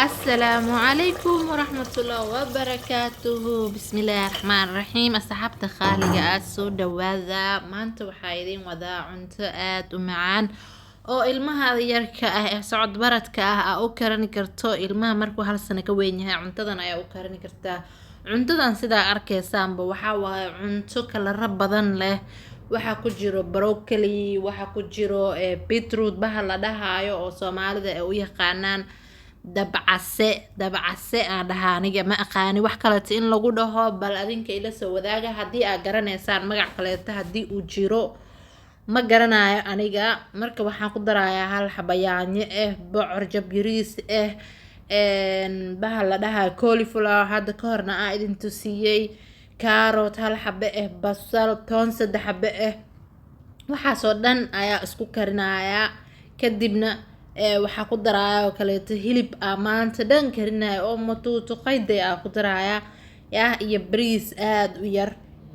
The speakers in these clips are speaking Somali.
Asalaamu calaykum waraxmatullaahi wabarakaatuhu. Bismillaahi raxmaani raxiim. Asxaabta qaaliga ah, soo dhawaada. Maanta waxaa idiin wadaa cunto aada u macaan oo ilmaha yarka ah ee socod baradka ah aa u karin karto. Ilmaha markuu 1 sano ka weyn yahay, cuntadan ayaa u karin kartaa. Cuntadan sidaa arkaysaanba waxaa waaye cunto kalaro badan leh. Waxaa ku jiro broccoli, waxaa ku jiro beetroot, bahal la dhahaayo oo Soomaalida ay u yaqaanaan dabcase. Dabcase aan dhahaa aniga, ma aqaani wax kaleeto in lagu dhaho. Bal adinka ila soo wadaaga haddii aad garanaysaan magac kaleeto haddii uu jiro. Ma garanayo aniga. Marka waxaan ku darayaa hal xaba yaanyo ah, bocor jab yariis ah, bahal la dhahayo cauliflower, hadda ka horna aan idin tusiyey, carrot hal xabe ah, basal, toon saddex xabe ah. Waxaasoo dhan ayaa isku karinayaa. Kadibna waxaa ku darayaa oo kaleeto hilib aa maanta dhan karinaya oo matuutuqayday aa ku darayaa yah, iyo bariis aada u yar.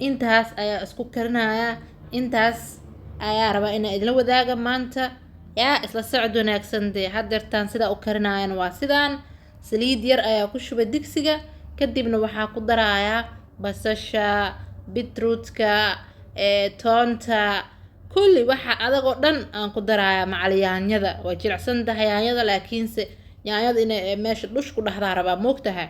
Intaas ayaa isku karinayaa. Intaas ayaa rabaa inaa idinla wadaaga maanta. Yaa isla socod wanaagsan dee. Hadeertaan sidaa u karinaayana waa sidaan. Saliid yar ayaa ku shubay digsiga, kadibna waxaa ku darayaa basasha, beetrootka, toonta, kulli waxa adag oo dhan aan ku darayaa, macal yaanyada. Way jilicsan tahay yaanyada, laakiinse yaanyada inay meesha dhush ku dhahdaa rabaa, moogtahay.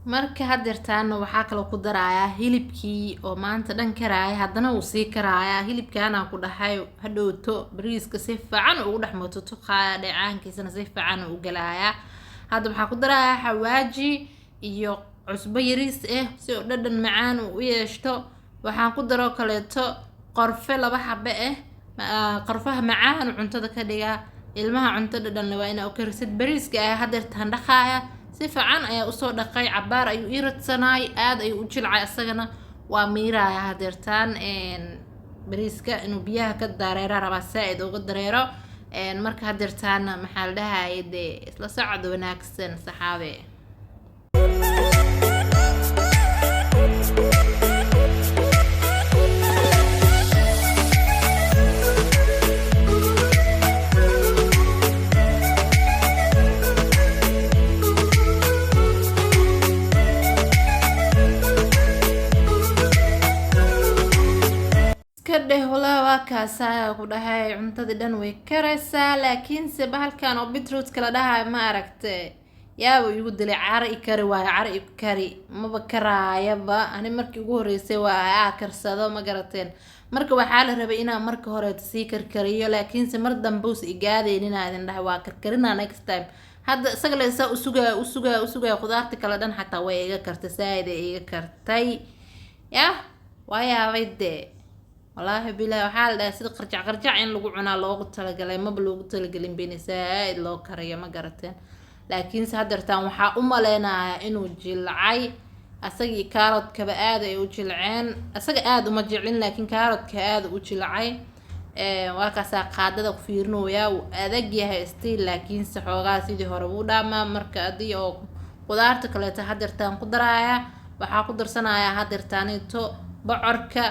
Marka hadeertaana waxaa kaloo ku darayaa hilibkii oo maanta dhan karaaya. Haddana wuu sii karayaa hilibkaana ku dhahay. Hadhowto bariiska si fiican ugu dhex matutuqaya, dheecaankiisana si fiican u galayaa. Hadda waxaa ku darayaa xawaaji iyo cusbo yariis ah si uu dhadhan macaan uu u yeeshto. Waxaan ku daroo kaleeto qorfe laba xabe ah. Qorfaha macaan cuntada ka dhigaa. Ilmaha cunto dhadhan waa inaa u karisid. Bariiska ayaa hadeertaan dhaqaaya. Si fiican ayaa usoo dhaqay, cabaar ayuu ii radsanaay, aada ayuu u jilcay, isagana waa miiraaya. Hadeertaan bariiska inuu biyaha ka dareera rabaa, saa-id uga dareero. Marka hadeertaana maxaa la dhahaya dee, isla socod wanaagsan, saxaabe. Iska dheh walaa, waa kaasaa ku dhahay. Cuntadii dhan way karaysaa, laakiinse bahalkan oo beetrootka la dhahayo, ma aragte, yaaba igu dilay. Cara i kari waayo, cara i kari maba karaayaba. Ani markii ugu horreysay waa aa karsado, ma garateen? Marka waxaa la rabay inaan marka horeeto sii karkariyo, laakiinse mar dambe us igaadeynin inaa idin dhahay waa karkarinaa next time. Hadda isaga le saa usugaya, usugaya, usugaya. Khudaarta kale dhan xataa way iga kartay, saaid ay iga kartay. Yah, waa yaabay dee, wallaahi bilahi. Waxaa la dhahay sida qarjac qarjac in lagu cunaa loogu talagalay, maba loogu talagelin bini saa-id loo kariyo, ma garateen? Laakiinse hadeertaan waxaa u maleynayaa inuu jilcay. Asagii kaarotkaba aada ay u jilceen. Asaga aada uma jilcin, laakiin kaarotka aada u jilcay. Waa kaasaa qaadada ku fiirinayaa, wuu adag yahay still, laakiinse xoogaa sidii hore wuu dhaamaa. Marka haddii oo khudaarta kaleeto hadeertaan ku daraaya, waxaa ku darsanayaa hadeertaanito bocorka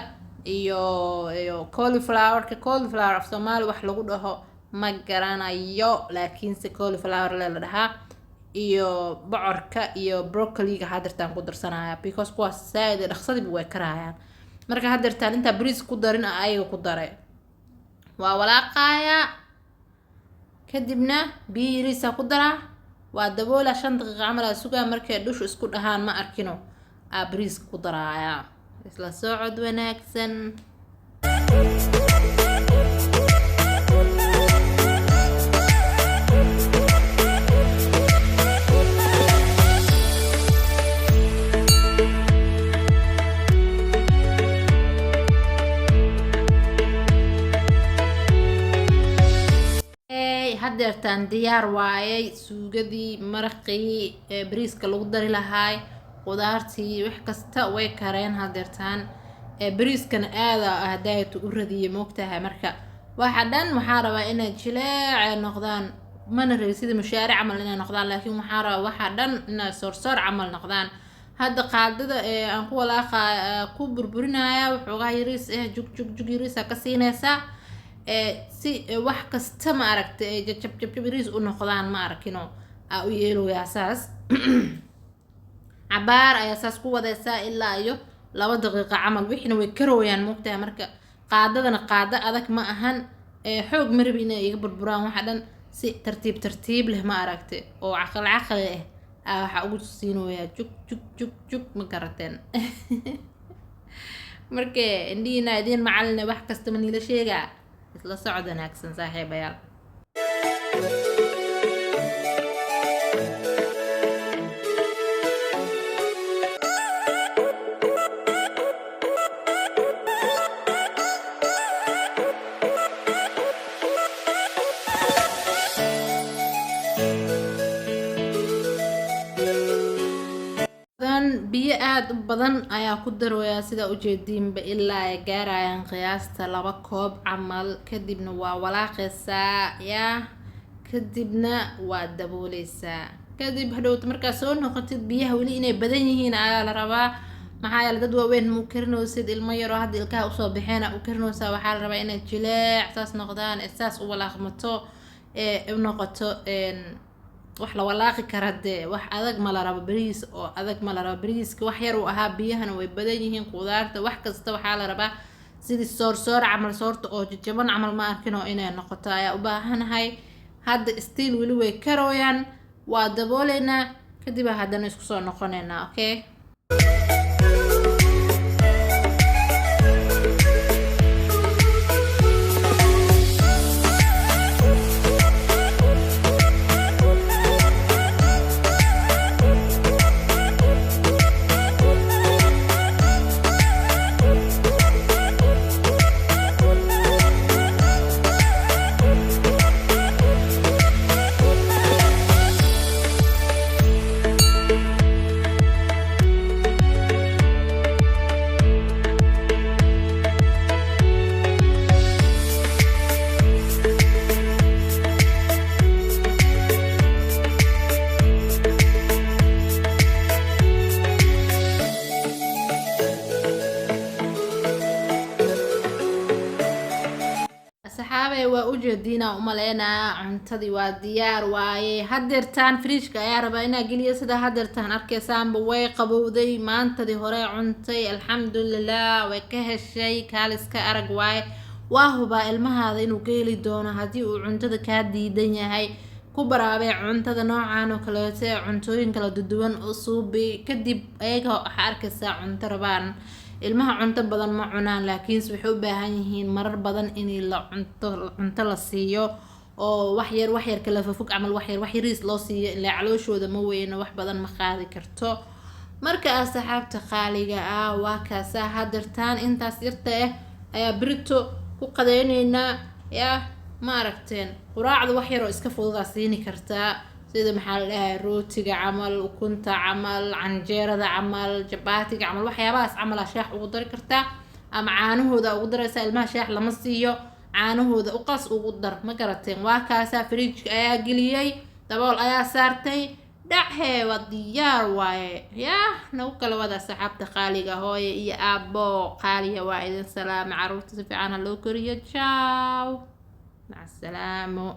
iyo cauliflowerka. Cauliflower af Soomaali wax lagu dhaho ma garanayo, laakiinse cauliflower le la dhahaa. Iyo bocorka iyo broccoliga hadeertaan ku darsanaya, because kuwaas saaid dhaqsadiiba way karayaan. Marka hadeertaan intaa bariis ku darin ayaga ku daray, waa walaaqayaa, kadibna biyo yariisaa ku daraa, waa daboola. 5 daqiiqa camal aa sugaa. Markay dhushu isku dhahaan, ma arkino, aa bariiska ku daraaya. Isla socod wanaagsan. Hadeertaan diyaar waayay suugadii, maraqii ee bariiska lagu dari lahaay, qudaartii, wax kasta way kareen hadeertaan. Bariiskana aada hadaayatu u radiyay, moogtahay. Marka waxa dhan waxaa rabaa inay jileec noqdaan. Mana rabi sida mushaari camal inay noqdaan, laakiin waxaa rabaa waxa dhan inay soorsoor camal noqdaan. Hadda qaadada ee aan ku walaaqa ku burburinaya, waxoogaa yariis eh, jug jug jug yariisa ka siinaysaa si wax kasta, ma aragta, jajab jabjab yariis u noqdaan, ma arkino. Aa u yeeloyaa saas. Cabaar ayaa saas ku wadaysaa ilaa iyo 2 daqiiqo camal. Wixiina way karooyaan, moogtahay. Marka qaadadana qaado adag ma ahan ee xoog ma rabi inay iga burburaan waxa dhan. Si tartiib tartiib leh, ma aragte, oo caqli caqli ah aa waxaa ugu siinoyaa jug jug jug jug, ma garateen? Marka indhihiina idiin macaline, wax kastaba niila sheegaa. Isla socod wanaagsan, saaxiibayaal. Biyo aada u badan ayaa ku darooyaa, sidaa ujeediinba, ilaa ay gaarayaan qiyaasta 2 koob camal. Kadibna waa walaaqaysaa yaa, kadibna waa dabooleysaa. Kadib hadhowta markaa soo noqotid, biyaha weli inay badan yihiin ayaa la rabaa. Maxaa yeele dad waaweyn ma u karinaysid, ilmo yaroo hadda ilkaha usoo baxeen u karinaysaa. Waxaa la rabaa inay jileec saas noqdaan, ee saas u walaaqmato, ee u noqoto wax la walaaqi kara. Dee wax adag ma la rabo, bariis oo adag ma la rabo. Bariiska wax yar uu ahaa, biyahana way badan yihiin, qudaarta wax kasta waxaa la rabaa sidii soor soor camal, soorta oo jajaban camal, ma arkin oo inay noqoto ayaa u baahanahay. Hadda still weli way karooyaan, waa dabooleynaa, kadib haddana isku soo noqoneynaa. Okay. Asxaabey, waa ujeediina umaleynaa, cuntadii waa diyaar waaye. Hadeertaan fridge-ka ayaa rabaa inaa geliyo. Sida hadeertaan arkaysaanba, way qabowday. Maantadii hore cuntay, alxamdulilah, way ka heshay. Kaaliska arag waaye. Waa hubaa ilmahaada inuu ka heli doono. Haddii uu cuntada kaa diidan yahay, ku baraabay cuntada noocan oo kaleeto ee cuntooyin kala duduwan u suubi. Kadib ayaga waxaa arkaysaa cunto rabaan. Ilmaha cunto badan ma cunaan, laakiinse waxay u baahan yihiin marar badan in la cunto, cunto la siiyo oo wax yar wax yar kala fofog camal, wax yar wax yariis loo siiyo, ilaa calooshooda ma weyno, wax badan ma qaadi karto. Marka asxaabta qaaliga ah, waa kaasaa. Hadeertaan intaas yarta ah ayaa berito ku qadayneynaa yaa, ma aragteen? Quraacda wax yaroo iska fududaa siini kartaa, sida maxaa la dhahay, rootiga camal, ukunta camal, canjeerada camal, jabaatiga camal, waxyaabahaas camal aa shaax ugu dari kartaa ama caanahooda ugu daraysaa. Ilmaha shaax lama siiyo, caanahooda uqas ugu dar, ma garateen? Waa kaasaa, fridge-ka ayaa geliyey, dabool ayaa saartay, dhachee, waa diyaar waaye. Yaa nagu kala wada, asxaabta qaaliga, hooye iyo aabbo qaaliya, waa idin salaama. Caruurta si fiican ha loo koriyo. Ciao, maca asalaamo.